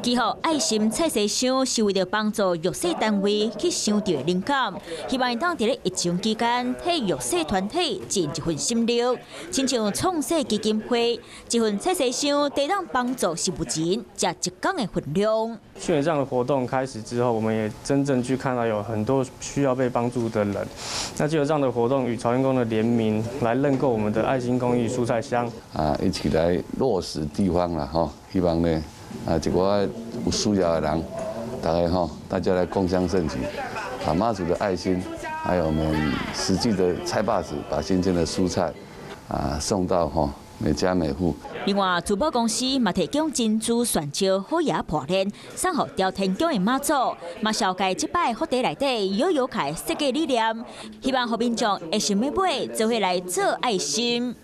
其後愛心菜市箱是為著幫助弱勢單位去想著靈感，希望會當佇咧疫情期間替弱勢團體盡一份心力，親像創世基金會，這份菜市箱會當幫助食物人食一工的份量。去年這樣的活動開始之後，我們也真正去看到有很多需要被幫助的人。那就有這樣的活動與朝天宮的聯名來認購我們的愛心公益蔬菜箱。啊，一起來落實地方啦，吼，希望呢，啊，一寡有需要的人，大家吼，大家來共襄盛舉，把媽祖的愛心，還有我們實際的菜霸子，把新鮮的蔬菜啊送到吼每家每戶。另外，珠寶公司嘛提供珍珠蒜椒好額破鏈，送予朝天宮的媽祖，嘛紹介這擺福袋內底搖搖卡設計理念，希望予民眾會想欲買，做伙來做愛心。